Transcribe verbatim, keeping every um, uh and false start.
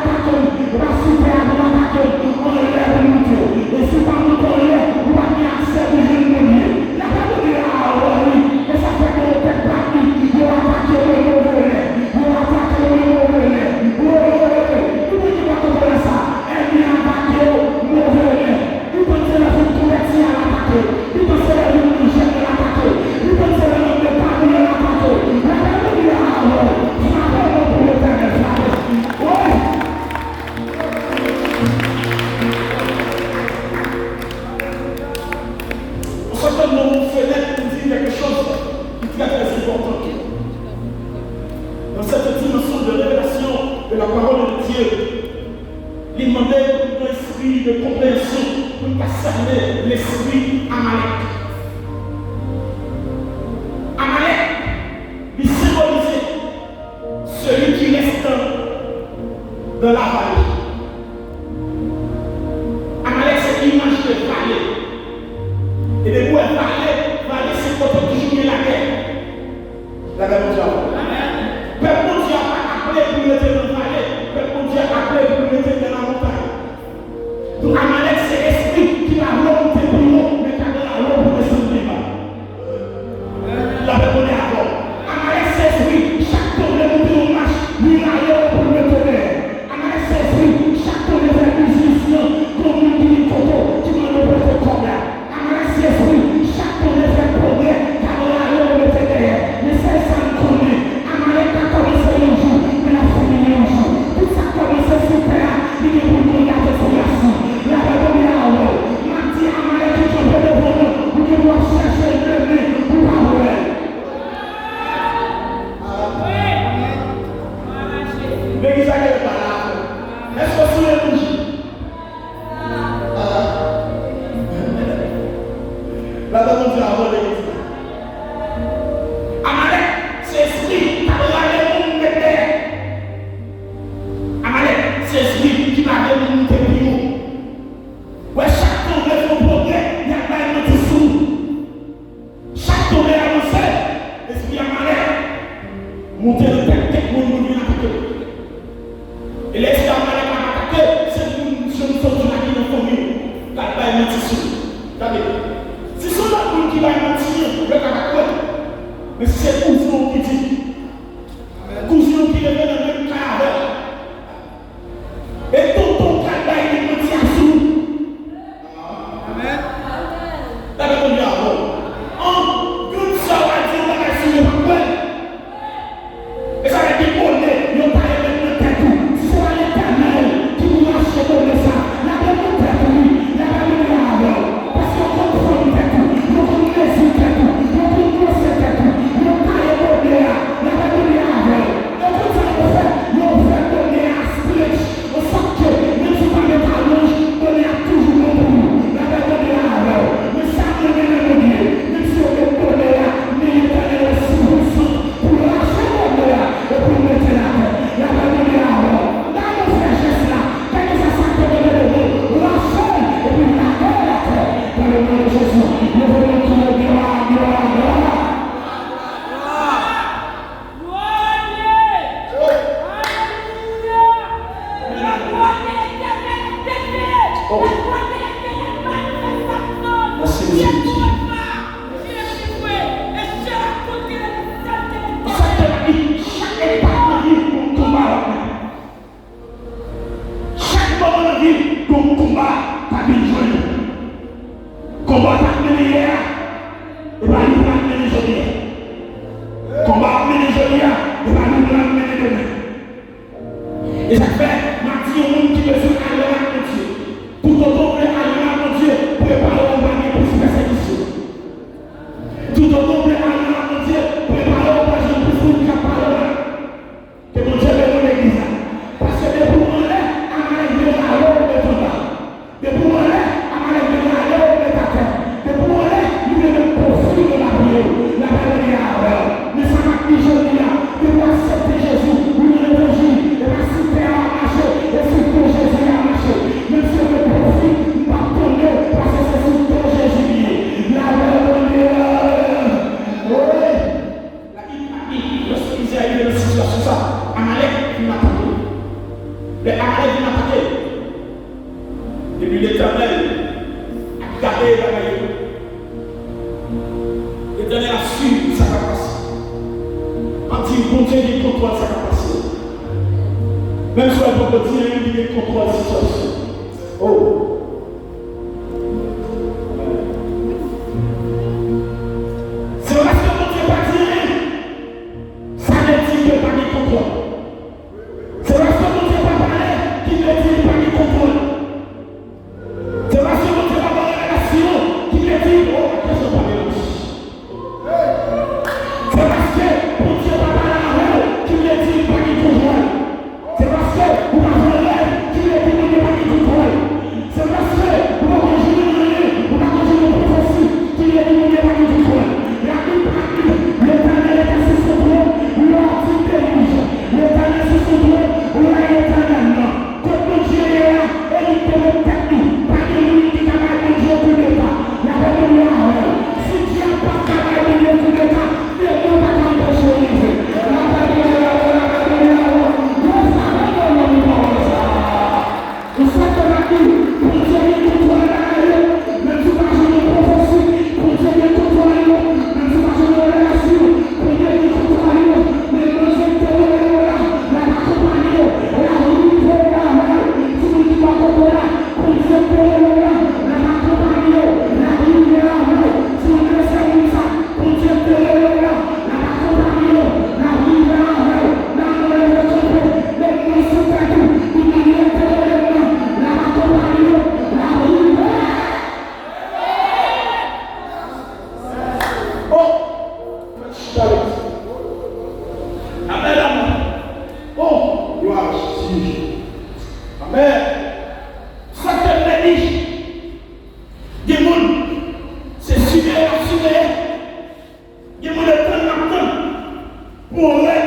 atake m, e pa sou tè a pou atake m, anlè pou moute. E si w pa moute anlè, ou pa gen aksè pou jwenn Bondye. Lapè Bondye a avè w, wi. E sa fè ke yo pèp pa vin, yo atake mwen move lè. Yo atake mwen move lè. Woy, woy, woy. Ou konn ki pa konprann sa? Ènmi an atake w move lè. Li panse lè vin konvèti a l atake. Li panse lè vin nan jèn nan l atake. Li panse lè nan mete pawòl la l atake. Lapè Bondye a avè w. Frape non pou Letènèl, frape. Woy! An sòtan nan yon fenèt pou di quelque chose ki trè, trè enpòtan. Dans cette dimension de révélation de la parole de Dieu, li mande pou nou yon espri de konpreyansyon pou nou ka sène lespri Amalèk. Amalèk, li senbolize celui qui reste dans, dans la vallée. Amalèk se imaj de vale. E depi w wè vale, vale se kote toujou gen lagè. Lagè Bondye a. Pèp Bondye a pa aple pou l rete nan vale. Pèp Bondye a aple pou l rete nan lamontay. Donk, Amalèk se espri ki pa vle moute pi wo, men k ap rale w pou desann pi ba. Lapè Bondye avè w. Amalèk se espri, chak tan w vle moute yon mach, li rale w pou l mete w dèyè. Amalèk se espri, chak tan w vle fè biznis lan, gon moun ki vin kote w, ki mande w prete kòb la. Amalèk se espri, chak tan w vle fè pwogrè, k ap rale w mete dèyè. Men sèl sa m konnen, Amalèk ka kòmanse yon jou, men l ap fini yon jou. Tout sa k kòmanse sou tè a, li gen pou l mouri avèk sou yasou. Lapè Bondye avè w. M ap di Amalèk ki kanpe devan w, ou gen dwa ap chèche l, men ou p ap wè l. Legliz la genlè pa la. Èske w sou legliz? Lapè Bondye avè w, legliz la. Amalèk se espri k ap rale moun met dèyè. Amalèk se espri ki pa vle moun moute pi wo. Wè, chak tan w vle fè yon pwogrè, y ap bay manti sou ou. Chak tan w vle avanse, espri Amalèk moute nan tèt kèk moun pou l vin atake w. E lè espri Amalèk ap atake, se moun, se moun sòti la ki nan fanmi w, k ap bay manti sou ou. Gade, si se yon lòt moun ki bay manti an, yo ka pa kwè. Men si se kouzen w ki di, kouzen w ki leve nan menm kay avè w, e tonton w k al bay nèg manti a sou ou. Amèn. Lapè Bondye avè w. An, grann sè w a di yon bagay sou ou, pa kwè l. E sa fè gen bonè yo taye menm nan tèt ou. Si se pa Letènèl ki pou rache bonè sa, lapè nan tèt ou, wi, lapè Bondye avè w. Paske yo konn fòm tèt ou, yo konn mezi tèt ou, yo konn gwosè tèt ou, yo taye bonè a, lapè Bondye avè w. E konn sa yo fè, yo fè bonè a stretch. An sòt ke, menm si w pa met alonj, bonè a ap toujou bon pou ou. Lapè Bondye a avè w. Men sa m renmen nan Bondye, menm si yo met bonè a, men Letènèl rete sou pwisan pou l rache bonè a e pou l mete l atè. Lapè Bondye a avè w. Ba yo fè jès la, kèlkeswa sa k te mete devan w, rache l epi lage l atè. Dans le nom de Jésus, leve men w, kriye glwa, glwa, glwa. Glwa a Dye! Alelouya! Laglwa de Letènèl depeye! Laglwa de Letènèl manifeste nan nou! Dye pi vre! Dye pi vre! E Dye rakonte le message de Letènèl! Sa fè di chak etap nan vi pou konba w ap mennen. Chak moman nan vi, gon konba k ap vin jwenn ou. Konba w t ap mennen yè a, e pa li w pral mennen jodi a. Konba w ap mennen jodi a, e pa li w pral mennen demen. E sa k fè, m ap di yon moun ki bezwen al lwen ak Bondye. Toutotan w vle al lwen ak Bondye, prepare w, w va gen plis pèsekisyon. Toutotan w vle al lwen ak Bondye, prepare w, w va jwenn plis moun k ap pale w mal. Ke Bondye beni w legliz la. Paske depi w anlè, Amalèk vle rale w met anba. Depi w anlè, Amalèk vle rale w met atè. Depi w anlè, li vle menm pwofite nan lavi w. Lapè Bondye avè w. Men sa m ap di jodi a, depi w aksepte Jezi, ou nan levanjil, e pa sou tè a w ap mache, e sou do Jezi a w ap mache. Menm si yo te pwofit, m p ap tande w, paske se sou do Jezi li ye. Lapè Bondye avè w. Lè Amalèk vin atake l, epi Letènèl ap gade bagay yo, Letènèl ap swiv sa k ap pase. M ap di, Bondye gen kontwòl sa k ap pase. Menm si w wè poko di anyen, li gen kontwòl sitiyasyon. Oh! Se pa paske Bondye pa di anyen, sa vle di ke l pa gen kontwòl. Se paske Bondye pa pale ki vle di li pa gen kontwòl. Se paske Bondye pa ba w revelasyon ki vle di, oh, attention, pa mélange. Se paske Bondye pa pale avè w ki vle di li pa gen kontwòl. Se paske ou pa fè rèv ki vle di Bondye pa gen kontwòl. Se paske ou poko jwenn anyen, ou poko jwenn yon pwofesi ki vle di Bondye pa gen kontwòl. Labib pa di, Letènèl était sur son trône lors du déluge. Letènèl sou son twòn, rèy etènèl nan. Kot Bondye ye a, e li te met tèt li. Pa gen moun ki ka bay Bondye koudeta. Lapè Bondye avè w. Si dyab pa t ka bay Bondye koudeta, demon pa ka anpeche w rive. Lapè Bondye avè w, lapè Bondye avè w. Yo sa rekonèt nan pawòl sa a. Ou sa k ap di, Bondye gen kontwòl bagay yo, menm si w pa jwenn yon pwofesi, Bondye gen kontwòl yo, menm si w pa jwenn yon revelasyon, Bondye gen kontwòl yo, menm Bondye ki te rele w la, l ap akonpanye w, l ap rive avè w, timoun ki bò kote w la, Bondye ki te rele w la, l ap akonpanye w, l ap rive avè w, timoun de sè moun sa, Bondye ki te rele w la, l ap akonpanye w, l ap rive avè w. Nan non leve kanpe, menm mwen sou tèt ou, Imannyèl te rele m nan, l ap akonpanye w, l ap rive. Oh! Mwen chita lè ti. Amèn, amèn. Oh! Glwa a Jezi. Amèn. Sa k te vle di, gen moun, se siveye y ap siveye. Gen moun yo tann, y ap tann pou yon rèv